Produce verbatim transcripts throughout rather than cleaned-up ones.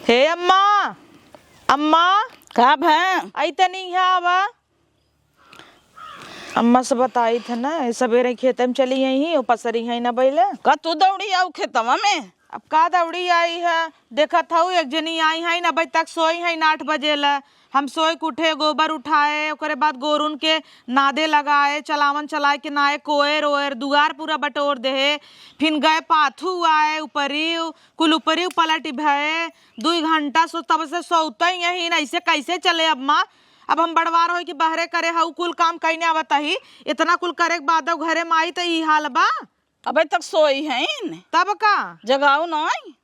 हे अम्मा, अम्मा। का भा? आई तनी यहाँ आवा। अम्मा से बताई थे ना, सबेरे खेते में चली गई ही, वो पसरी है ना बैले। का तू दौड़ी आऊ खेतवा में? अब का दौड़ी आई है, देखत हऊ एक जनी आई है ना, अबे तक सोई है ना आठ बजे ला। हम सोई के उठे, गोबर उठाए, ओकरे बाद गोरुन के नादे लगाए, चलावन चलाए के नाए, कोयर ओयर, दुआर पूरा बटोर देहे। फिन गए पाथू आए, उपरी, कुल उपरी पलटी भए, दुई घंटा सो तब से सोते ही यही ना, ऐसे कैसे चले अब माँ? अब हम बड़वार होई कि बहरे करे हऊ कुल काम कइने आवत ही, इतना कुल करे के बाद घरे में आई त ई हाल बा। अबे तक सोई हैं। तब का? जगाऊ नाई।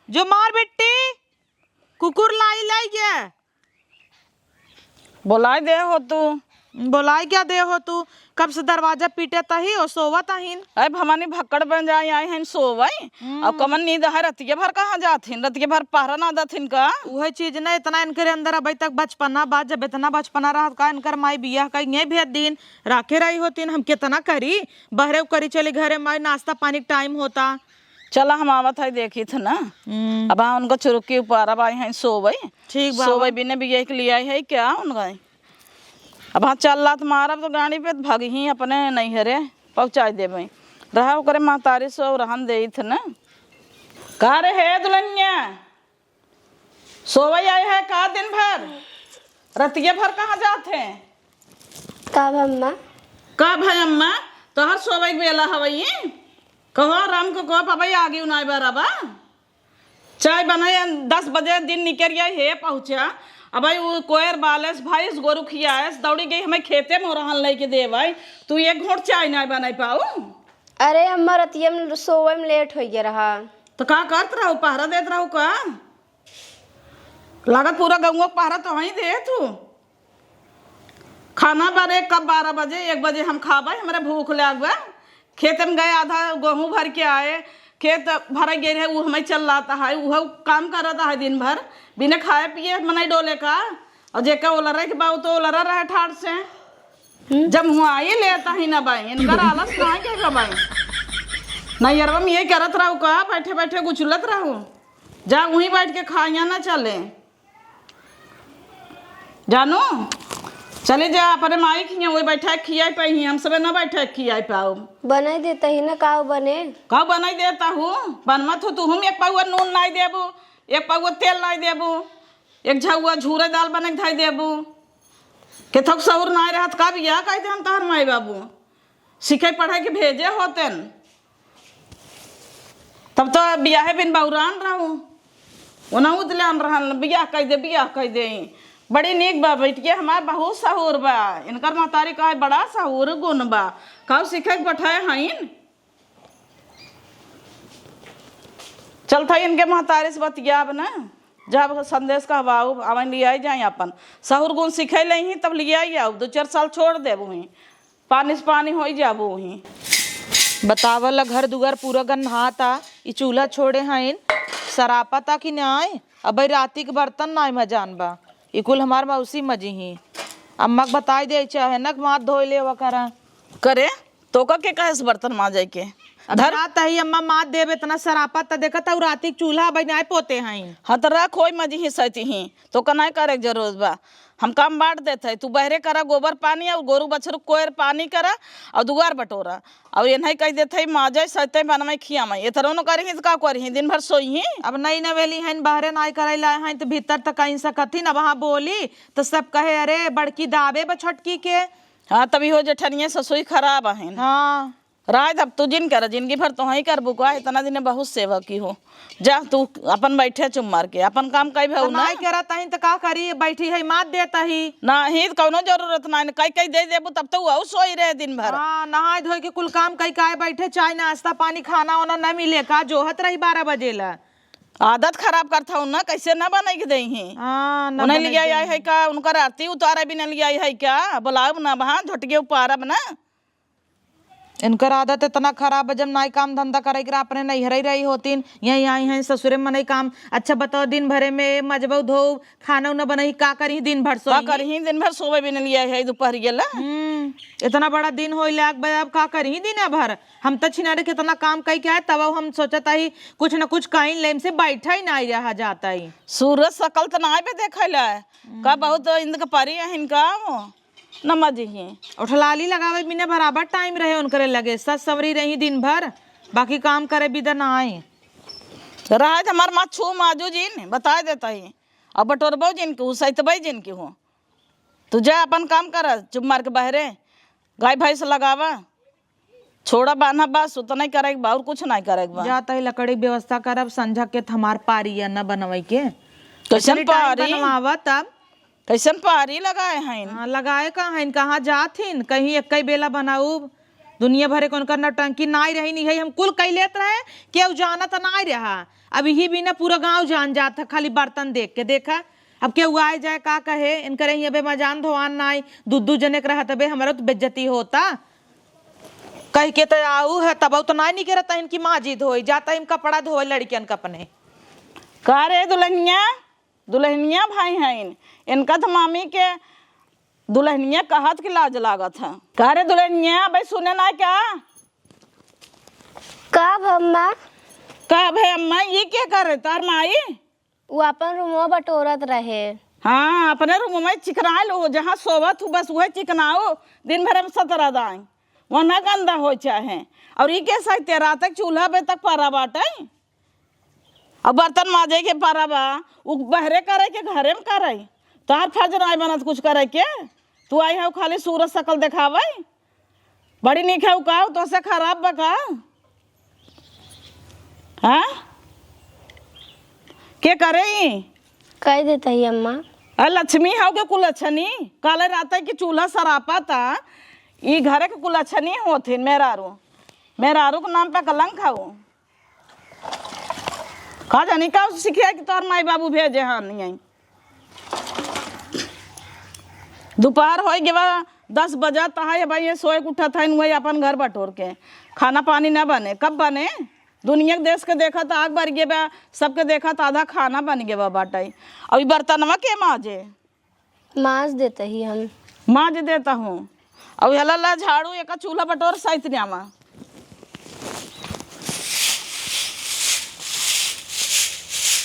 जो मार बिट्टी, कुकुर लाई लाई ये। बोलाई दे हो तू। बोलाई क्या दे हो तू? कब से दरवाजा पीटे तही और सोवत अहिन। अरे भवानी भक्कड़ बन जाए आए हैं सोवई। हम्म। और कमन नींद है, रतिये भर कहाँ जात हिन? रतिये भर पहरा ना दत हिन का? उहे चीज ना, इतना इनके अंदर अबे तक बचपना बा। जब इतना बचपना रहत का इनकर माई बियाह कइने भेज दीन, राखे रही होतीन। हम कितना करी, बहरे करी चली घरे माई, नाश्ता पानी के टाइम होता। चला हम आवत है देखी थे ना। हम्म। अब हाँ उनका चुरुकी ऊपर अब आई हैं सोवई। ठीक बा। सोवई बिने बिया के लिए आई है क्या उनका? अब हाँ चल लात मारब तो गाड़ी पे भगही अपने नैहरे पहुँचाई देबे। रहा ओकरे महतारी सो रहन देई थे ना। का रे हे दुल्हनिया? सोवई आई है का दिन भर? रतिये भर कहाँ जात है? का भा अम्मा? का भा अम्मा? तोहर सोवई के बेला हवई? कहो राम को कहो पबई आगे उनाई बारा बा। चाय बनाए दस बजे दिन निकल गया हे पहुँचा। अब भाई वो कोयर बालेस भैंस गोरू खियाएस दौड़ी गई हमें खेते में रहन लेके दे भाई। तू एक घोट चाय ना बनाई पाऊ? अरे अम्मा रतिया में सोवे में लेट हो गया रहा। तो का करत रहू, पहरा देत रहू का? लागत पूरा गौवा के पहरा तो वहीं दे तू। खाना बरे कब बारह बजे, एक बजे हम खाबे, हमरे भूख लाग बा। खेत में गए, आधा गेहूं भर के आए, खेत भर गए रहे, उ हमें चल लाता है, उह काम करता है दिन भर, बिना खाए पिए मनई डोले का। और जेका ओलरे के बा, उ तो ओलरा रहे ठाट से। हम्म। जब हुआ आई लेता ही ना बाई, इनकर आलस ना के बाई। नैहरवा में ये करत रहू का, बैठे बैठे गुचलत रहू। जा वहीं बैठ के खाइया ना चले। जानू, चले जा अपने माई के हियां, वही बैठा के खियाई पाई, हम सबे ना बैठा के खियाई पाओ। बनाई देता ही ना, काऊ बने? काऊ बनाई देता हूँ, बनमत हो तू, हम एक पौवा नून नाई देबू, एक पौवा तेल नाई देबू, एक झौवा झूरे दाल बने के धाई देबू। केथौक सहूर नाई रहत का बिया कह दे हम तोहर माई बाबू। सीखे पढ़े के भेजे होतेन। तब तो बियाहे बिन बौरान रहू। ओनहु दिलान रहन, बियाह कह दे, बियाह कह दे। बड़ी नीक बा, बेटिया हमार बहुत सहूर बा। इनकर महतारी कहे, बड़ा सहूर गुण बा। काऊ सीखे के बैठाए हईन? चलत हई इनके महतारी से बतियाब न, जब संदेश कहवाऊ, आवन लियाई जाई अपन। सहूर गुण सीखे लेही, तब लियाई आऊ, दो चार साल छोड़ देबू ही। पानी से पानी होई जाबो ही। बतावल, घर दुआर पूरा गन्हाता, ई चूल्हा छोड़े हईन, सरापता कि नाय। अब राती के बर्तन नाय मजान बा, ई कुल हमार मौसी मजी ही। अम्मा के बताई दे चाहे न, माथ धोई लेवा करा। करे, तोका के कहे से बर्तन माजे के? अब धर। रात ही अम्मा माथ देबे, इतना सरापत त देखत हऊ, राती के चूल्हा अब नाय पोते हईन। हाँ, त रख, होई मजी ही, सैती ही, तोका नाय करे के जरूरत बा। हम काम बांट देत है, तू बहरे करा गोबर पानी और गोरू बछरू कोयर पानी करा और दुआर बटोरा। और एनहई कह देत है, माजे सैते बनवे खियावे। एतरो न करिही त का करिही, दिन भर सोइही। अब नई नवेली हईन, बहरे नाई करे लाए हईन त भीतर त कहीं सकथिन। अब हाँ बोली त सब कहे, अरे बड़की दाबे बा छोटकी के। हाँ, तभी हो जेठनिया ससुई खराब हईन। हाँ। राय अब तू जिन कर, जिंदगी भर तोहई करबू का, इतना दिन बहुत सेवा की हो। जा तू अपन बैठे चुप मार के, अपन काम कई भऊ ना। नाई करत हईन त का करी, बैठी है मात देत ही। नाही त कौनो जरूरत नाही, कई कई दे देबू तब तो ऊ सोई रहे दिन भर। हाँ, नहाए धोए के कुल काम कई काय बैठे, चाय नाश्ता पानी खाना ओना न मिले का, जोहत रही बारह बजे ला। आदत खराब करत हऊ ना, कैसे ना बनाई के देही? हाँ, ना उन्हें बनाई लिया के आई है देही। का, उनकर आरती उतारे भी न लिया आई है क्या? बुलाओ ना वहाँ, झटके उपारब ना। इनकर आदत इतना खराब है, जब नाई काम धंधा करे के रहा, अपने नैहरे ही रही होतीन, यहीं आई हैं ससुरे में नहीं काम। अच्छा बताओ, दिन भरे में मजबऊ धोऊ, खाना उना बनाई, का करी दिन भर का सोई? करी दिन भर सोवे भी न लिया है दोपहर गेला। हम्म, इतना बड़ा दिन होई लाग बे, अब का करी दिन भर? हम तो छिनारे कितना काम कई के आए, तब हम सोचत ही कुछ न कुछ कहीं लेम से बैठा ही नहीं रहा जाता ही। सूरज सकल तो ना बे देखे ला, का बहुत इनका परी है इनका। नमज ही। उठलाली लगावे बिना बराबर टाइम रहे उनकरे लगे, सस संवरी रही दिन भर, बाकी काम करे बिदा ना आई। रहे तो हमार माँ छू माजू जिन, बताए देता ही। अब बटोरबो जिन के हूँ, सैतबे जिन के हूँ। तू जा अपन काम कर, चुप मार के बहरे, गाय भैंस लगावा, छोड़ा बान्हा बस, उतना ही करे के बा, और कुछ नहीं करे के बा। जाता ही लकड़ी के व्यवस्था करब, संझा के त हमार पारी है न बनवे के। कैसन इतनी टाइम पारी? बनवावा तब। कैसन पारी लगाए हैं? हाँ, लगाए का हैं, कहाँ जात हिन, कहीं एक्कै बेला बनाउब। दुनिया भरे के उनकर नौटंकी नाई रही, नहीं हम कुल कई लेत रहे, केहू जानत नाई रहा। अब यही बिना पूरा गांव जान जात है, खाली बर्तन देख के। देखा, अब केहू आए जाए का कहे, इनकरे ही अबे मजान धोआन नाई, दू दू जने के रहत अबे, हमारा तो बेइज्जती होता। कह के तो आऊ है, तब तो नाई निकरता इनकी माँ जी धोई, जाता हम कपड़ा धोए लड़कियन का अपने। का रे दुल्हनिया, दुल्हनिया भाई हईन, इनका तो मामी के दुल्हनिया कहत की लाज लागत है। का रे दुल्हनिया, भाई सुने ना क्या? का भम्मा? का भे अम्मा, ये क्या करे तार माई? वो अपन रूमवा बटोरत रहे। हाँ, अपने रूम में चिकनाए लो, जहाँ सोवत हूँ बस वह चिकनाओ, दिन भर में सतरा दाई, वह ना गंदा हो चाहे। और ये कैसा है, तेरा तक चूल्हा बे तक परा बाटे। अब बर्तन माजे के पारा बा, उ बहरे करे के घरे में करे? तोहार फर्ज नाई बनत कुछ करे के? तू आई हऊ खाली सूरज सकल देखावे? बड़ी नीक है का? तोसे खराब बा का? हाँ? के करे ई? कह देता ही अम्मा। आ लक्ष्मी हऊ के कुलछनी? काले रात की चूल्हा सरापा था, ई घरे के कुलछनी होथिन मेहरारू। मेहरारू के नाम पे कलंक हऊ। का जानी का सिखिया कि तोहर माई बाबू भेजे हन यहीं। दोपहर होई गवा, दस बजत है, भाई ये सोए के उठत है, वही अपन घर बटोर के। खाना पानी ना बने, कब बने? दुनिया के देश के देखत आग बढ़ गए बा, सबके देखत आधा खाना बन गए बा बाटे। अभी बर्तनवा के माजे? माज देता ही हम। माज देता हूँ। अउ हला ला झाड़ू, एका चूल्हा बटोर सहित न्यामा।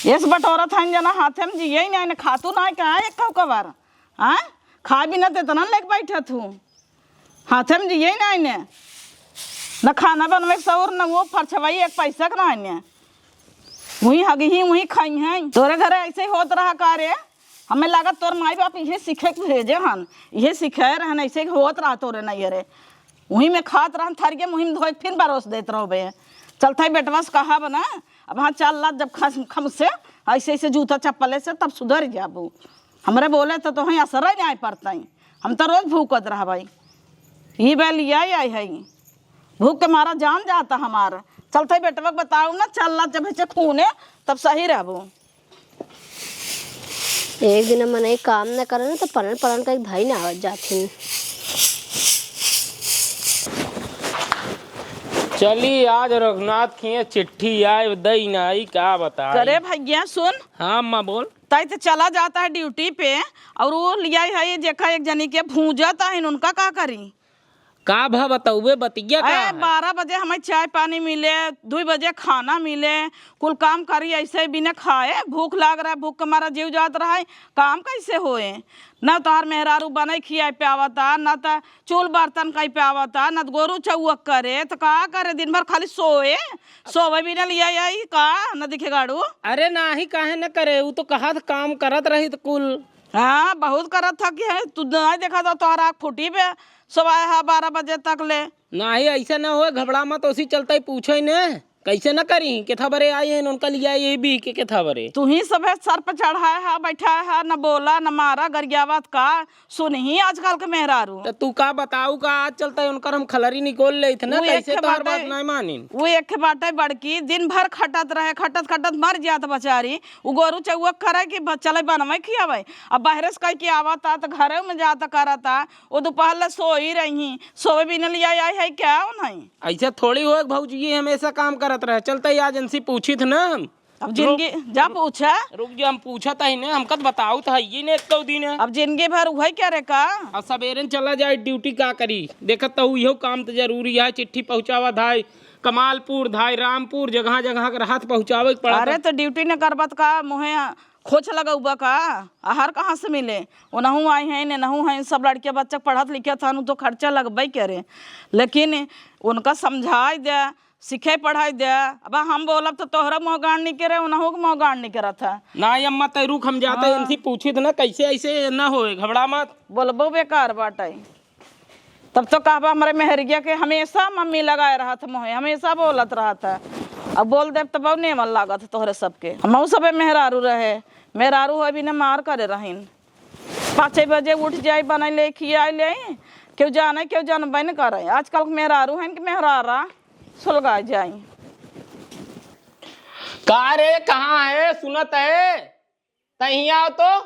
यस बटोरत हन जना हाथे में जिये ही नहीं, न खातू ना का एक कौ कबार। हाँ? खा भी ना ते तना लेके बैठत हूँ। हाथे में जिये ही नहीं ने। न खाना बनवे के सौर, न वो फरछवाई एक पैसा के नहीं ने। वही हगही, वही खाई हैं। तोरे घरे ऐसे ही होत रहा का रे? हमें लागत तोर माई बाप इहे सीखे के भेजे हन, इहे सिखाए रहन, ऐसे के होत रहा तोरे नैहरे। वहीं में खात रहन, थरिये में वहीं में धोए के फिर परोस देत रहो बे। चलता ही बेटवा से कहा बना, अब हाँ चल ला, जब खस खम से ऐसे ऐसे जूता चप्पले से तब सुधर जाबू। हमरे बोले तो तोहें असर ही नहीं पड़ता ही, हम तो रोज भूकत रह भाई। ये बे लिया आई है, भूख के मारा जान जाता हमार। चलता ही बेटवा के बताओ ना, चल ला जब ऐसे खूने तब सही रहबू। एक दिन मनई काम न करे ना, तो पलन पलन का एक भाई ना आवत जाथिन। चली, आज रघुनाथ खिए चिट्ठी आए, दई नाई, का बताई। करे भैया, सुन। हाँ, अम्मा, बोल। ताई तो चला जाता है ड्यूटी पे, और वो लिया है, जेका एक जनी के भूंजत है, उनका का करी? का भा बतउबे, बतिया का ए, है? बारह बजे हमें चाय पानी मिले, दुई बजे खाना मिले, कुल काम करी, ऐसे बिना खाए भूख लाग रहा है, भूख के मारा जीव जात रहा है, काम कैसे होए? न तोहार मेहरारू बने खियाए पे आवता, न त चूल बर्तन कई पे आवता, न त गोरू चौक करे, त का करे? दिन भर खाली सोए, सोवे बिना लिया आई का? न दिखे गाड़ू। अरे नाही, काहे न करे, उ तो कहा था काम करत रही त कुल। हाँ, बहुत करत था कि है, तू नहीं देखा था, तोहार आँख फूटी पे सोवाए हा बारह बजे तक ले। नाही, ऐसा ना होए, घबरा मत, उसी चलता ही पूछो ही ने। कैसे न करी? केथा बरे आई है, उनका लिया ये भी के केथा बरे। तू ही सभे सर पर चढ़ाए है, बैठाए है, न बोला, न मारा, गरियावत का, सुनही आजकल के मेहरारू। त तू का बताऊ का, आज चलता है उनकर हम खलरी निकोल लेत ना, वो एक कैसे ठे तोहार बात बाटे, नहीं मानिन? वो एक ठे बाटे बड़की, दिन भर खटत रहे, खटत खटत मर जात बेचारी। उ गोरू चौक करे कि ब-, चले बनवे खियावे। अब बहरे से कह के आवता त घरे में जात करता, वो दोपहर ले सोई रही, सोए भी न लिया आई है क्या नहीं? ऐसे थोड़ी हो भौजी, ये हमेशा काम करत रहे। चलते ही आज इनसे पूछित ना हम। अब जिंदगी रुक, जा रुक, पूछा। रुक जा, हम पूछत ही ने, हमका तो बताऊ तो है ये ने एको दिन है। अब जिंदगी भर वही क्या रे का? अब सवेरे न चला जाए ड्यूटी, का करी? देखत तो इहो काम तो जरूरी है, चिट्ठी पहुँचावा धाई, कमालपुर धाई, रामपुर, जगह जगह के रहत पहुँचावे के पड़त। अरे तो ड्यूटी न करबत का, मुहे खोच लगउबा का? आहार कहाँ से मिले? ओनहू आई हैं, नेनहू हैं, सब लड़के बच्चा पढ़त लिखत हन, उ तो खर्चा लगबे करे। लेकिन उनका समझाई दे, सिखाई पढ़ाई दे। अब हम बोलब तो तोहरा मुँह गाड़ निकरे, उनहू के मुँह गाड़ निकरत है। ना अम्मा, तै रुक, हम जाते हैं, हाँ। इनसे पूछित ना, कैसे ऐसे ना होए, घबरा मत। बोलबो बेकार बाटे। तब तो कहबा हमरे मेहरिया के हमेशा मम्मी लगाए रहत मोहे, हमेशा बोलत रहत है। अब बोल देब तब नेमन लागत है तोहरे सबके। हमहू सबे मेहरारू रहे, मेहरारू हो बिना मार करे रहीन। पाँचे बजे उठ जाई, बनाई ले, खियाई ले, केहू जाने, केहू जानबे न करे। आजकल के मेहरारू हैं कि मेहरारा सुलगा जाई। का रे, कहाँ है? सुनत है? तहीं आओ तो।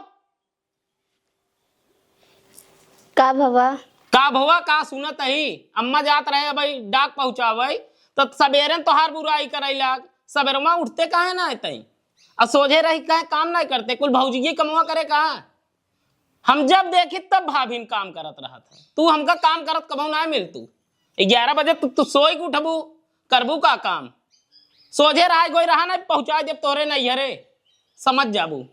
का भवा? का भवा, का सुनत ही? अम्मा जात रहे अबई डाक पहुँचावई, त सबेरे तोहार बुराई करई लाग। सबेरवा उठते काहे ना आते? आ सोझे रही काहे काम ना करते? कुल भौजिये कमवा करे का? हम जब देखी तब भाभिन काम करत रहत है। तू हमका काम करत कबहू ना मिल तू। ग्यारह बजे तू, तू सोई के उठबू, करबू का काम? सोझे रहा गोई रहा ना, पहुँचा देब तोहरे नैहरे, समझ जाबू।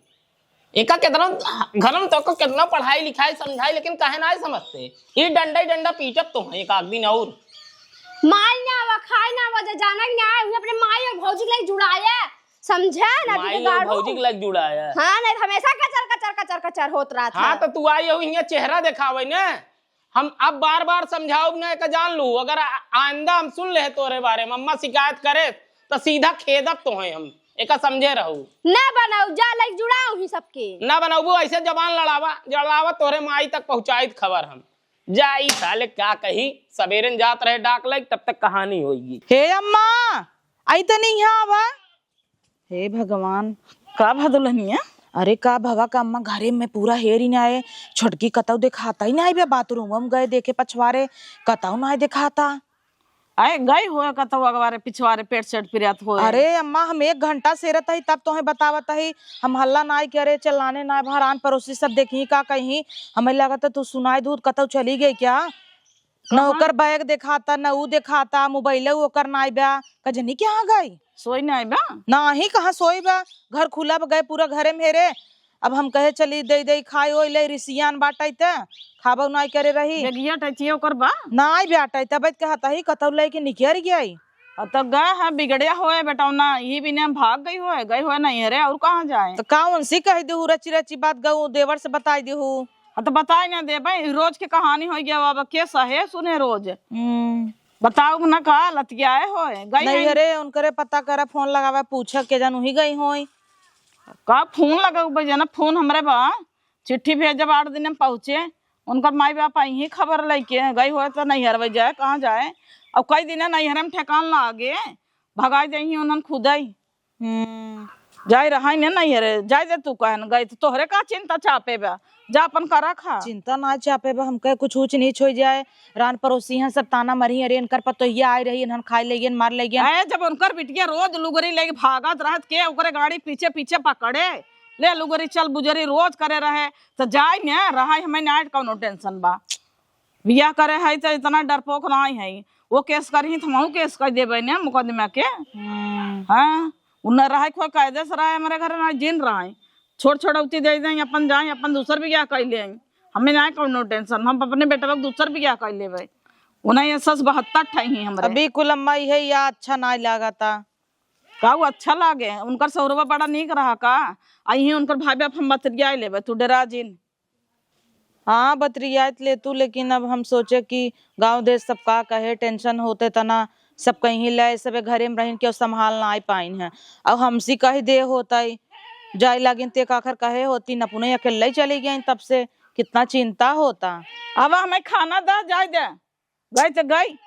एका केतना, घर में तो केतना पढ़ाई लिखाई समझाई, लेकिन काहे ना समझते? ई डंडा ही डंडा पीटत तो है एक आध दिन और। माई ना आवा, खाए ना आवा, जे जाना ही ना है, उहे अपने माई और भौजी के लगे जुड़ाया, समझे ना, माई और बिगाड़ू। भौजी के लगे जुड़ाया। हाँ, नहीं तो हमेशा कचर, कचर, कचर, कचर होत रहत हाँ, है। तो तू आई हो, हियाँ चेहरा देखावे ने। हम अब बार-बार समझाउब ना, एका जान लू, अगर आ-, आइंदा हम सुन ले तोरे बारे में, अम्मा शिकायत करे, तो सीधा खेदब तो हैं हम, एका समझे रहू। ना बनाऊ, जा लइके जुड़ाऊ ही सबके। ना बनाऊ, ऐसे जबान लड़ावा, लड़ावा, तोरे माई तक पहुँचाइत खबर हम। जा, ई साले का कही, सबेरे न जात रहे डाक लइके, तब तक कहानी होइगी। हे अम्मा, आई तनी यहाँ आवा। हे भगवान, का भा दुल्हनिया? अरे का भवा का अम्मा, घरे में पूरा हेरी ना आए, छोटकी कतौ देखाता ही ना आए बे, बाथरूम में गए देखे पछवारे, कतौ ना आए देखाता। आए गई होए कतौ अगवारे पिछवारे पेट सेट पिरात होए। अरे अम्मा, हम एक घंटा से रहत ही तब तोहे बतावत ही, हम हल्ला ना करे, चिल्लाने ना भरान पड़ोसी सब देखी का कहीं, हमें लगत है तू सुनाई दूध कतौ चली गई क्या? न कहाँ? ओकर बैग देखाता, न ऊ देखाता, मोबाइल ओकर नाई बा। का जनी कहाँ गई? सोई नाई बा? नाही, कहाँ सोई बा? घर खुला बा, गए पूरा घरे में हेरे। अब हम कहे चली दे दे खाए ओए ले, रिसियान बाटै त खाबो नाई करे रही। बेगिया टचिया ओकर बा? नाई बाटै, तब कहता ही कतौ लेके निकर गई। अ, त गए है, बिगड़िया होए बेटौना, यही बिने हम भाग गई होए, गई होए नहीं है रे, और कहाँ जाए? त का उनसे कह देहू, रची रची बात गऊ देवर से बताई देहू। हाँ, त बताई ना देबे, रोज के कहानी हो गया बाबा, के सहे सुने रोज। हम्म। बताऊ ना का लतियाए होए, गई नहीं है। अरे, उनकरे पता करा, फोन लगावे, पूछा के जान उही गई होई। का फोन लगाऊ बे, जना फोन हमरे बा, चिट्ठी भेजब आठ दिन में पहुँचे, उनकर माई बाप आई ही खबर लेके, गई होए त नैहर जाए, कहाँ जाए, अब कई दिन नैहर में ठेकान लागे, भगाई दे ही उन्हन खुदई। हम्म। जाए रहा ने नैहरे, जाए दे तू कहन गई, त तोहरे का चिंता चापे बा, जा अपन करा खा। चिंता ना चापे बा, हमके कुछ ऊँच नीच हो जाए, रान पड़ोसी हैं सब ताना मरी, अरे इनकर पतोहिया आए रही, इन्हन खाए ले गए, मार ले गए। ए, जब उनकर बिटिया रोज लुगरी लेके भागत रहत के, ओकरे गाड़ी पीछे पीछे पकड़े, ले लुगरी चल बुजरी रोज करे रहे, त जाए ने रहा, हमें ना कौनो टेंशन बा। बियाह करे है त इतना डरपोक नाई है, वो केस करही त हमहू केस कर देबे ने मुकदमा के। हम्म। हाँ, उ न रहे कोई कायदे से रहे हमरे घरे, ना जिन रहे, छोड़ छोड़ौती दे दें, अपन जाए, अपन दूसर बियाह कर ले, हमें ना कौनो टेंशन, हम अपने बेटवा के दूसर बियाह कर लेबे। उन्हें ये सस बहत्तर ठही हमरे। अभी कुल अम्मा इहे या अच्छा नाई लागता। का वो अच्छा लागे? उनकर सौरवा बड़ा नीक रहा का? आ इहे उनकर भाई बाप हम बतरिया लेबे, तू डरा जिन। हाँ, बतरियात ले तू, लेकिन अब हम सोचे कि गाँव देश सब का कहे, टेंशन होते तना सब कहीं ले, सबे घरे में रहिन, केहू संभाल नाई पाइन है। अब हमसी कही दे होतई, जाए लागिन ते काखर कहे होती, न पुनई अकेले ही चली गईन, तब से कितना चिंता होता। अब हमें खाना दा, जाए दे, गई तो गई,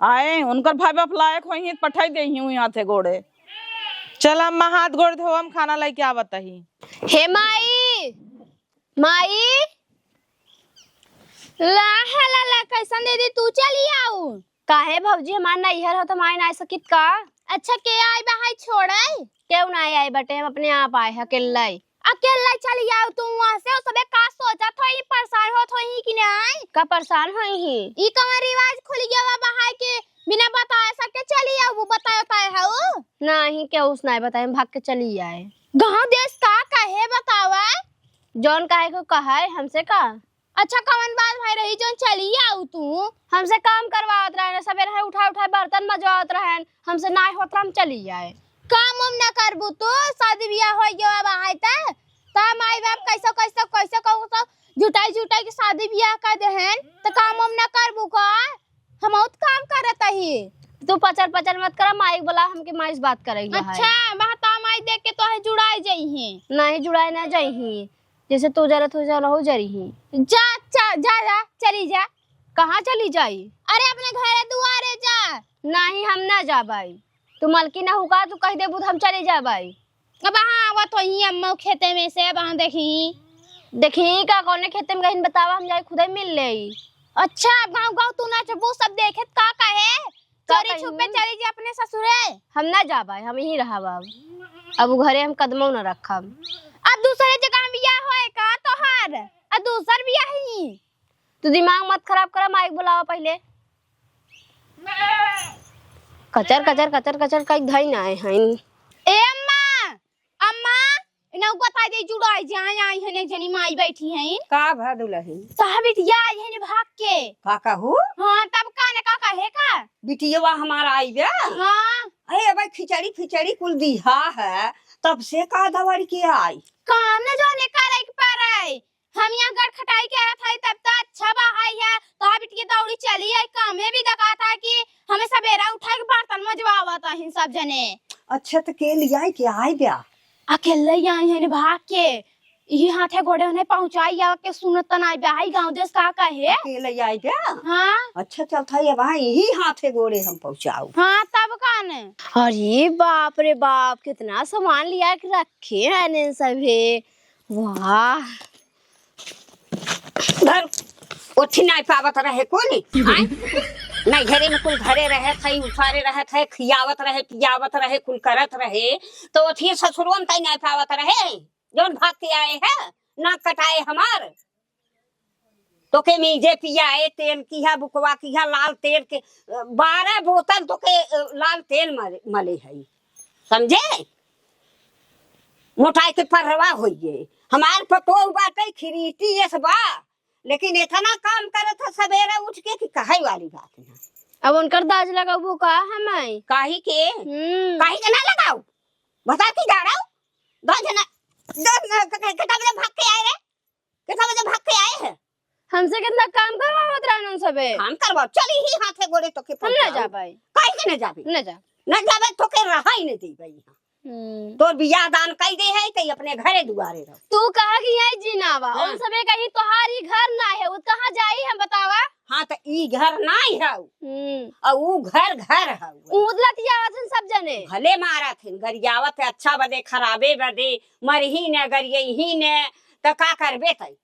आए उनकर भाई बाप लायक होई हैं, पठाई दे ही हुई हाथे गोड़े। चल अम्मा, हाथ गोड़ धो, हम खाना लेके आवत ही। हे माई, माई, ला, हा, ला, ला, कैसन दीदी, तू चली आऊ? काहे भौजी, हमार नैहर हो तो हम आए ना सकित का? अच्छा, के आई बा, हाय छोड़े? केहू ना आई बटे, हम अपने आप आए हैं, अकेले। अकेले चली आऊ तू वहाँ से, सबे का सोचत होई, परेशान होत होई कि नाई? का परेशान होई ही? ई कवन रिवाज खुल गया बा, बहाय के बिना बताए सबके चली आऊ, वो बताए बताए हऊ? नहीं, केहू से नहीं बताए, हम भाग के चली आए। गाँव देश का कहे बतावा? जौन कहे को कहे, हमसे का? अच्छा, कवन बात भाई रही जौन चली आऊ तू? हमसे काम करवावत रहे ना, सबेरे है उठाए उठाए बर्तन मजवावत रहे, हमसे नाय होत रहा, हम चली आए। काम उम ना करबू तू? शादी बियाह हो गया अब आहे त, त माई बाप कैसो कैसो कैसो कहू सब जुटाई जुटाई के शादी बियाह कर देहन, त काम उम ना करबू का? हम बहुत काम करत ही। तू पचर पचर मत करा, माई के बोला, हमके माई से बात करे के है। अच्छा, वहाँ तो माई देख के तो है जुड़ाई जइही। नहीं, जुड़ाई ना जइही। जैसे तू जरत हो, जरहु जरिही। जा, जा, जा, जा, चली जा। कहाँ चली जाई? अरे, अपने घरे दुआरे जा। नहीं, हम ना जाबाई। तू मलकिन हऊ का, तू कह देबू त हम चली जाबाई। अब हाँ, आवत होई अम्मा खेते में से, अब हाँ देखी। देखी का, कौने खेते में गहिन बतावा, हम जाई खुदे मिल लेई। अच्छा, अब गाँव गाँव तू नाचबू, सब देखत का कहे? का चोरी कही? छुपे चली जा अपने ससुरे। हम ना जाबाई, हम यहीं रहब अब। अब उ घरे हम कदमो न रखब। अब दूसरे जगह बियाह होए का तोहार? अब दूसर बियाह ही। तू दिमाग मत खराब करा, माई के बुलावा पहिले। कचर, कचर, कचर, कचर कई धई ना आए हैं। ए अम्मा, अम्मा, इन्हें बता दे, जुड़ाई जाए, आई है, एक जनी माई बैठी है। का भा दुलही? तोहार बिटिया आई है भाग के। का कहू? हाँ, तब का ने का कहे का? बिटिया हमारा आई बे? हाँ। अरे भाई, खिचड़ी फिचड़ी कुल दिहा है, तब से का दौड़ के आई? काम न जाने करे के पड़े। हम यहाँ गड़ खटाई के आया था, तब तो अच्छा बा है, तोहार बिटिया दौड़ी चली आई, कामे भी दकात है कि हमें सबेरा उठा के बर्तन मजवावत आहिन सब जने। अच्छा, तो के लियाई के आई बे? अकेले ही आई है भाग के, यही हाथे गोड़े उन्हें पहुँचाई या के सुनत त नाई बे, आई गाँव देश का कहे। अकेले आई बे? हाँ। अच्छा, चल था ये भाई, यही हाथे गोड़े हम पहुँचाऊ। हाँ, तब का ने। अरे बाप रे बाप, कितना सामान लिया के रखे हैं इन सभी। वाह। धर, ओथी नाई पावत रहे कुल, आय? नाई घरे में कुल घरे रहे थे, उठारे रहे थे, खियावत रहे, पियावत रहे, कुल करत रहे, तो ओथी ससुरो में तई नाई पावत रहे, जौन भाग के आए हैं, नाक कटाए हमार। तोके मीजे पियाए, तेल किहा, बुकवा किहा, लाल तेल के, अ, बारह बोतल तोके, अ, लाल तेल मले, मले है, समझे? मोटाई के परवा होइए। हमार पतोह बाटे खिरीटी एस बा, लेकिन इतना काम करत है सबेरे उठ के कि कहे वाली बात ना। अब उनकर दाज लगाबू का हम आई? काहे के? हम्म। काहे के ना लगाऊ? बता की जा रहा हूँ। दाज ना, दाज ना, क-, क-, कितना बजे भाग के आए रे? कितना बजे भाग के आए हैं? हमसे कितना काम करवावत रहन उन सबे। काम करवाओ, चली ही हाथे गोड़े तोके हम ना पहुंचाओ। जाबाई। काहे के ना जाबे? ना जा। ना जाबे, तोके रहा ही नहीं देबे यहाँ। हम्म। तोर बियाह दान कई दे है, तई अपने घरे दुआरे रहो। तू कहा कि यही जीना बा, हाँ। उन सबे कहीं तोहार ई घर ना है, उ कहाँ जाई हम बतावा? हाँ, तो ई घर ना है। हम्म। और उ घर, घर है। उ लतियावत हन सब जने। भले मारत हन, गरियावत है, अच्छा बदे, खराबे बदे, मरही ने, गरियही ने, तो का करबे तई?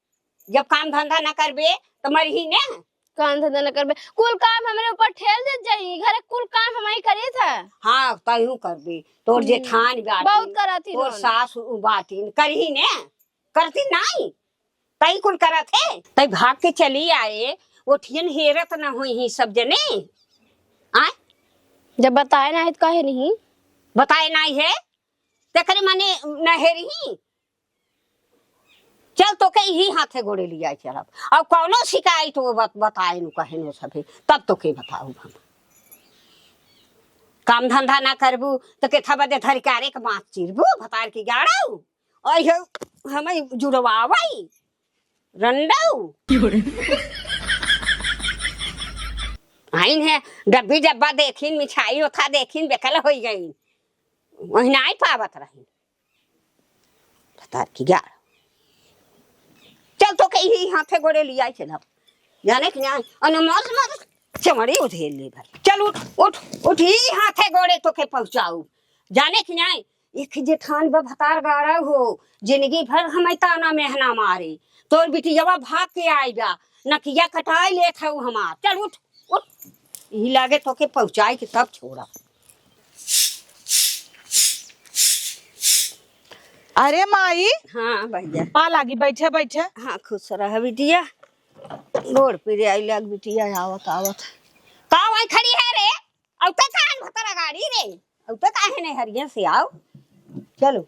जब काम धंधा न करबे, तो मरही ने। काम धंधा न करबे, कुल काम हमरे ऊपर ठेल देत जाई, घरे कुल काम हमही करीत है। हाँ, तयू करबे, तोर हम्म, जेठान बाटी, बहुत करत ही तोर रोन। सास उ बाटी, करही ने, करती नाई, तई कुल करत है। तई भाग के चली आए, ओठियन हेरत न होई ही सब जने। आय? जब बताए ना है तो काहे नहीं? बताए नाई है, तेकरे माने न हेरही। चल, तोके यही हाथे गोड़े लिया चलब। अब कौनो शिकायत हो बत-, बताए नु कहे नु सभे, तब तोके बताऊ हम। काम धंधा ना करबू, तो केथा बदे धर के आरे के बाँस चीरबू, भतार की गाड़ू। और ये हमें जुड़वावई, रंडऊ। आइन है, डब्बी डब्बा देखिन, मिठाई ओथा देखिन, बेकल होइ गइन। वही नाई पावत रही। भतार की गाड़। चल तोके यही हाथे गोड़े लियाई चलब। जाने कि नाई, अने मस मस चमड़ी उधेल ले भाई। चल उठ, उठ, उठ, यही हाथे गोड़े तोके पहुँचाऊ। जाने कि नाई, एक जेठान बा भतार गाड़ा हो, जिंदगी भर हमें ताना मेहना मारे। तोर बिटियवा भाग के आई बा, नकिया कटाई लेत हऊ हमार। चल उठ, उठ। यही लागे तोके पहुँचाई के तब छोड़ा। अरे माई। हाँ भैया। पा लागी, बैठे, बैठे। हाँ, खुश रह बिटिया। गोड़ पिरे आई लाग बिटिया, आवत, आवत। का वहीं खड़ी है रे? अब तक काहे भतरा गाड़ी रे? अब तक काहे नहीं हरिया से आओ? चलो,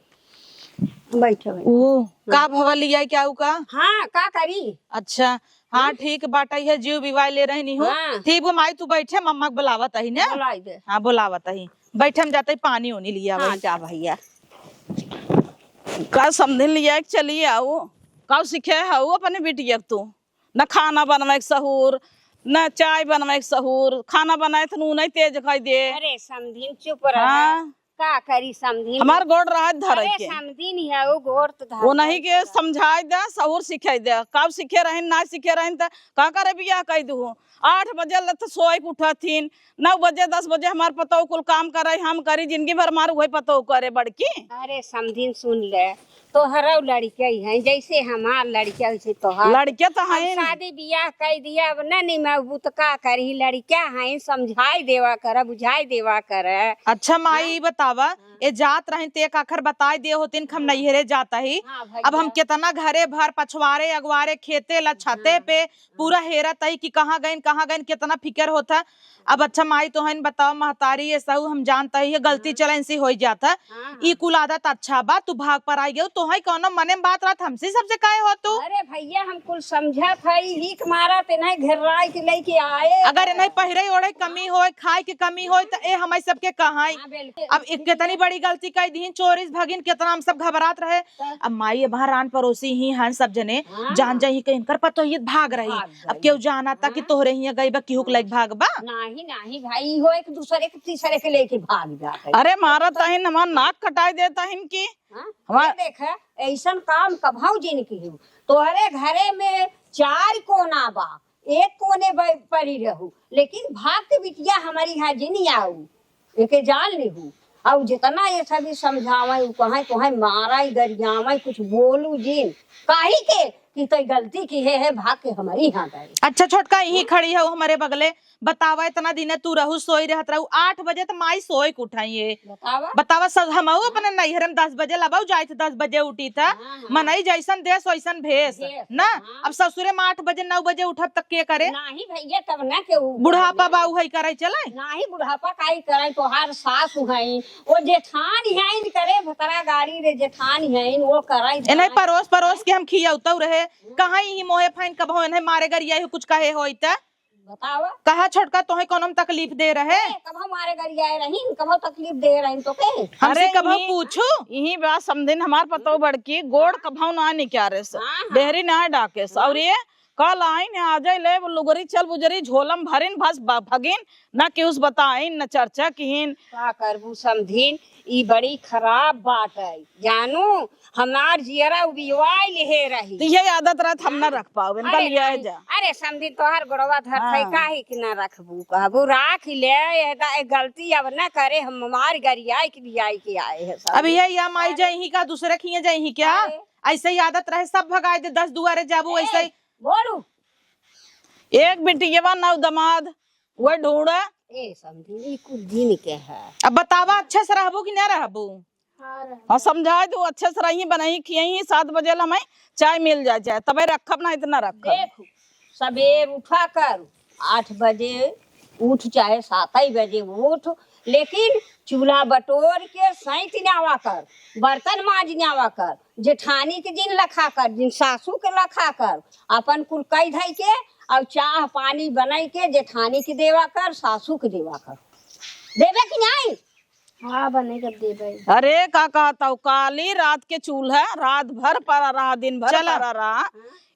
बैठो, बैठो। ओ, का हाँ। भवा लिया क्या उ का? हाँ, का करी? अच्छा, हाँ, हम्म। ठीक बाटे, है जीव बिवाई ले रहनी हो। हाँ। ठीक बा माई, तू बैठे, मम्मा के बुलावत अही ने। बुलाई दे। हाँ, बुलावत अही। बैठे, हम जाते ही पानी ओनी लिया हाँ, वही। जा भैया। का समधिन लिया के चली आओ? का सीखे हऊ अपने बिटिया के तू? न खाना बनवे के सहूर, न चाय बनवे के सहूर, खाना बनाए त नून ही तेज कई दे। अरे समधिन चुप रह। हाँ। का करी समधिन? हमार गोड़ रहत धरे अरे के। समधिन है, वो गोड़ तो धर वो नहीं के समझाई दे, सहूर सिखाई दे। कब सीखे रहन, ना सीखे रहन त का करे बियाह कई दू? आठ बजे ले त सोए के उठत हिन, नौ बजे, दस बजे हमार पतोह कुल काम करे, हम करी, जिंदगी भर हमार उहे पतोह करे बड़की। अरे समधिन सुन ले, तोहरौ लड़िका ही हैं, जैसे हमार लड़िका वैसे तोहार। लड़िका तो अब हैं। शादी बियाह कई दिया, अब न निमहबू त का करही, लड़िका हैं, समझाई देवा कर, बुझाई देवा कर। अच्छा माई, हाँ? ई बतावा, हाँ। ए जात रहिन ते एक आखर बताई दे होतिन कि हम हाँ। नैहरे जात ही। हाँ भैया। अब हम केतना घरे भर पछवारे अगवारे खेते ला छते हाँ। पे पूरा हेरत ही कि कहाँ गइन, कहाँ गइन, केतना फिकर होत है। अब अच्छा माई, तोहन बताओ, महतारी ये सहू हम जानत ही, ये गलती हाँ। चलन से होइ जात है। हाँ, ई हाँ। कुल आदत अच्छा बा, तू भाग पर आई गयो, तोहई कौनो मने में बात रहत, हमसे सबसे काहे हो तू? अरे भैया, हम कुल समझत है, ही के मारा ते नहीं घर राय के लेके आए अगर हैं। इन्हें पहिरे ओढ़े कमी हाँ। होए, खाए के कमी होए, त ए हमारे सबके कहाई। हाँ, बिल्कुल। अब एक कितनी बड़ी गलती कई दीन, चोरिस भगिन, केतना हम सब घबरात रहे। त अब माई, अब रान पड़ोसी ही हन सब जने, हाँ। जान जाई कि इनकर पतोहिए भाग रही। भाग अब जाई। केहू जानत कि हाँ। तोहरे हियाँ गई बा, केहू के लग भाग बा। नाही, नाही भाई, इहो एक दूसरे के, तीसरे के लेके भाग जात है। अरे मारत अहिन, हमार नाक कटाई देत अहिन कि हाँ? हमार ये देख, ऐसन काम कभौ जिन किहू। तोहरे घरे में चार कोना बा, एक कोने ब-, परी रहू, लेकिन भाग के बिटिया हमरी यहाँ जिन आऊ। एके जान लिहू। अउ जितना ये सभी समझावै, उ कहै, तोहै मारै, गरियावै, कुछ बोलू जिन। काहे के कि तै गलती किहे है, भाग के हमरी यहाँ गए। अच्छा छोटका, यहीं खड़ी हौ हमरे बगले, बतावा, इतना दिने तू रहू, सोई रहत रहू, आठ बजे त माई सोए के उठाई है। बतावा। बतावा, सब हमहू अपने नैहरे में दस बजे लबऊ जाइत, दस बजे उठीत। हाँ, हाँ। मनई जैसन देस वैसन भेस, भेस, ना? हाँ। अब ससुरे में आठ बजे, नौ बजे उठब त के करे? नाही भैया, तब ना के उ बुढ़ापा करे। बाऊ है करे चले? नाही, बुढ़ापा काई करे, तोहार सास हई, वो जेठान हईन करे, भतरा गाड़ी रे जेठान हईन, वो करे। इन्हें परोस परोस के हम खियौतौ रहे, कहाँ ही मोहे फाइन कबहौ इन्हें मारे गरिया हो, कुछ कहे होई त? बतावा। कहा छोटका, तोहे कौनो में तकलीफ दे रहे? ए, कबहौ मारे गरियाए रहीन, कबहौ तकलीफ दे रहीन तोके? हमसे अरे कबहौ इही, पूछू? इही बात समधिन हमार पतोह बड़की, गोड़ कबहौ ना निकारे से। हाँ, हाँ। डेहरी ना डाके से। हाँ। और ये कल आइन, आजै ले लुगरी चल बुजरी, झोलम भरिन, बस ब-, भगिन, ना केहू से बताइन, ना चर्चा किहिन। का करबू समधिन, ई बड़ी खराब बात है, जानू, हमार जियरा उबियवाए लिहे रही। त इहे आदत रहत, हम ना हाँ। रख पावे, इनका अरे लिया है नहीं, जा। अरे समधिन, तोहार गोड़वा धरत है, हाँ। काहे कि ना रखबू, कहबू राख ले, ए दा-, ए गलती अब ना करे, हम हमार गरियाई के बियाई के आए हैं सब। अब ये या माई अरे। जाइही का, दूसरे खिए जाइही क्या? अरे। ऐसे ही आदत रहे, सब भगाए दे, दस दुआरे जाबू, ए, ऐसे ही। बोलू। एक बिटियवा नौ दमाद, वह ढूंढा। ए समधिन, ई कुल दिन के है। अब बतावा, अच्छे से रहबू कि ना रहबू? हाँ, समझाए दू, अच्छे से रही, बनही, खियही, सात बजे ला हमें चाय मिल जाए, चाहे तबे रखब, ना इतना रखब। देख, सबेर उठा कर आठ बजे उठ, चाहे सात ही बजे उठ, लेकिन चूल्हा बटोर के सैंत न्यावा कर, बर्तन मांज न्यावा कर, जेठानी के जिन लखा कर, जिन सासू के लखा कर, अपन कुल कई धई के और चाह पानी बनाई के जेठानी के देवा कर, सासू के देवा कर। देबे कि नहीं? हाँ, बने जब देबे। अरे, का कहत हौ, काली रात के चूल्हा, रात भर परा रहा, दिन भर चला। परा रहा। हाँ।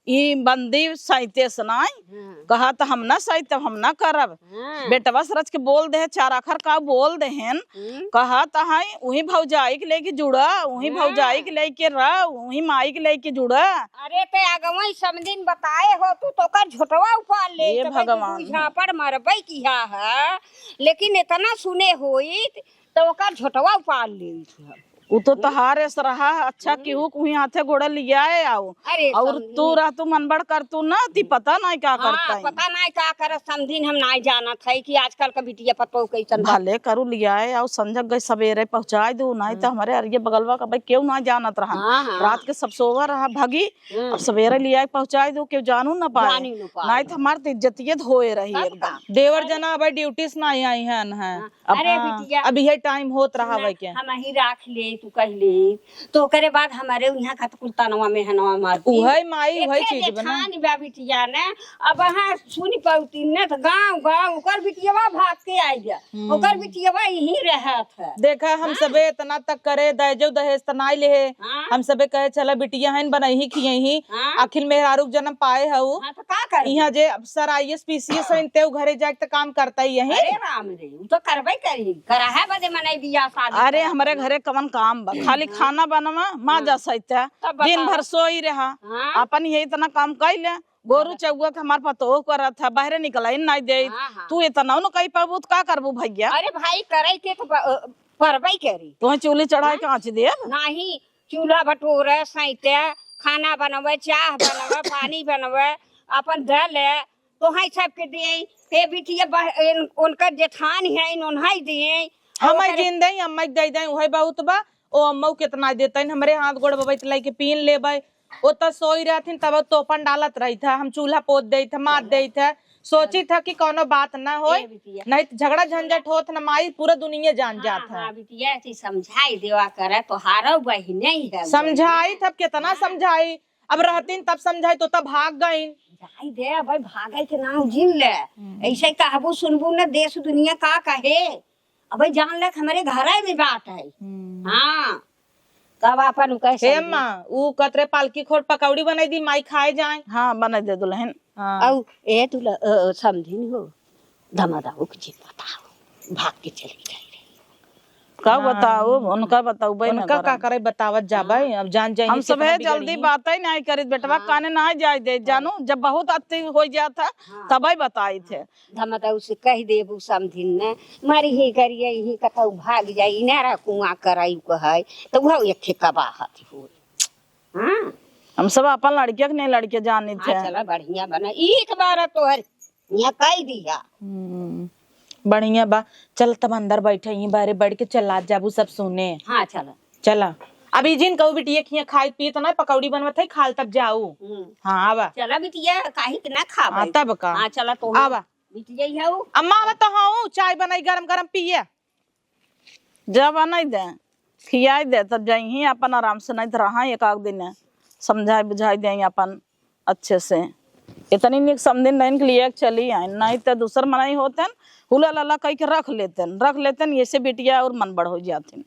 ई बंदी सैते से नाई। हाँ। कहत हम ना सैतब, हम ना करब। हाँ। बेटवा से रच के बोल दे, चार आखर का बोल देहेन। हम्म। कहत है, उही भौजाई के लेके जुड़ा, उही हाँ। भौजाई के लेके रह, उही माई के लेके जुड़ा। अरे ते आगवई समदिन बताए हो तू, तो ओकर झोटवा उपाल ले, ये तो भाई तू भगवान। झापड़ मरबई किहा है, लेकिन इतना सुने होइत तो ओकर झोटवा उपाल लेइत हम। उ तो तोहार एस रहा, अच्छा हम्म। केहू कुही हाथे गोड़े लियाए आओ। अरे और समधी। तू रह तू मनबड़ कर तू ना, ती पता नाई का हाँ, करता है। पता नाई का करत समधिन, हम नाई जानत है कि आजकल का बिटिया पतोह कैसन बा। भले करू लियाए आओ, संझक गए सबेरे पहुँचाए दो, नाई तो हम्म। हमरे अरिये बगलवा का भाई केहू ना जानत रहा। हाँ, हाँ। रात के सब सोवा रहा भगी, हम्म। अब सबेरे लियाए पहुँचाए दो, केहू जानू ना पाए। जानी ना पाए। नाई तो हमार तो इज्जतिये धोए रही तब एकदम। का? देवर अरे। जना अब ड्यूटी से नाई आई हैं, हैं। हाँ। अब, अरे हाँ, बिटिया, अब इहे टाइम होत रहा सुना, वै के। हम ही राख ले, तू कह ले, तो ओकरे बाद हमारे यहाँ का तो कुल तनवा में हनवा मार दी। उहै माई, उहै एके चीज बना। जेठान बा बिटिया ने, अब हाँ सुन पौती ने तो गाँव, गाँव ओकर बिटियवा भाग के आ गया। हम्म। ओकर बिटियवा यहीं रहत है। देखा, हम हाँ। सबे इतना तक करे, दहेजो दहेज त नाई लेहे। हाँ। हम सबे कहे, "चला बिटिया हन, बनही खियही।" हाँ। आखिर मेहरारू के जन्म पाए हऊ। हाँ, तो का करबू? इहाँ जे अफसर I A S, P C S हन, तेऊ घरे जाके त काम करता ही यही। अरे राम रे, उ तो करबे करी, कराहे बदे मनई बियाह शादी अरे, करत हमरे हई। घरे कवन काम बा? खाली हाँ। खाना बनवा, माजा हाँ। सहित है। तब दिन बताओ। भर सोई रहा। हाँ। अपन ये इतना काम कइले, गोरू हाँ। चौवा के हमार पतोह करत है, बाहरे निकलाई नाई देइत। हाँ, हाँ। तू इतना न कई पाबू त का करबू भैया? अरे भाई, करे के तो ब-, अ, परबे करी। तोहे चूल्ही चढ़ाए हाँ। के आँच देब? नाही, चूल्हा बटोरे, सैते, खाना बनवे, चाह बनवे, पानी बनवे, अपन दे ले, तोहे सबके दे। हे बिटिया बह-, इन-, उनकर जेठान है, इन उन्हें दे। हम और जिन दे, अम्मा के दे दे, उहे बहुत बा। ओ अम्मा केतना देतन, हमरे हाथ गोड़ बबैत लइके पीन लेबै। ओ त सोई रहथिन, तब तोपन डालत रही था, हम चूल्हा पोत देई था, मार देई था। सोची था कि कौनो बात ना होय, ए बिटिया। नहीं त झगड़ा झंझट होत ना माई, पूरा दुनिया जान हाँ, जात है। हाँ, बिटिया, ऐसे समझाई देवा करे, तोहारो बहिने ही है। समझाई तब कितना हाँ। समझाई, अब रहतीन तब समझाई तो तब भाग गईन। जाई दे, अब भागे के नाम जिन ले। हम्म। ऐसे कहबू सुनबू न देश दुनिया का कहे, अब जान ले हमरे घरे में बात है। हम्म। हाँ, तब अपन उ कहे हे समझी। माँ, उ कतरे पालकी खोर पकौड़ी बनाई दी, माई खाए जाए। हाँ, बनाई दे दुल्हन। हाँ। अउ ए दुल्ह-, अ, समधिन हो, दमादा उ के जिन बताओ, भाग के चली गई रही। का ना। बताओ, उनका बताओ, बे ना उनका का करम। करे बतावत जाबे, हाँ। अब जान जाए हम सबे जल्दी बातें नहीं करित, बेटवा हाँ। काने ना जाए दे, हाँ। जानू, जब बहुत अति हो जात है, हाँ। तबे बताई थे। दमादा उसे कह देबू समधिन ने, मरी ही करिए, ही कतऊ भाग जाई, इनारा कुआं कराई कहै, तो वह एक ठे कबाहत होई। हाँ। हम सब अपन लड़किया के नहीं लड़के जानी हाँ, थे। चला बढ़िया बना, एक बार तोहर यहाँ कह दिया। हम्म, बढ़िया बा। चल तब अंदर बैठे, यहीं बाहरे बैठ के चला जाबू सब सुने। हाँ, चला। चला। अभी जिन कहू बिटिया खिया खाई पी तो ना पकौड़ी बनवत है, खाल तब जाऊ। हम्म। हाँ, आवा। चला बिटिया, काहे के ना खाबे? हाँ, तब का? हाँ, चला तो आवा। बिटिया ही हऊ। अम्मा, आवा तो हऊ, चाय बनाई गरम गरम पिए। जब नहीं दे, खियाई दे, तब जाइहीं अपन आराम से, नहीं तो रहा एक आध दिन, समझाई बुझाई दे अपन अच्छे से। इतनी निक समधिन नहीं के लिए चली आइन, नहीं तो दूसर मनई होतन, हुला लला कह के रख लेतन, रख लेतन, ऐसे बिटिया और मन बढ़ हो जातिन।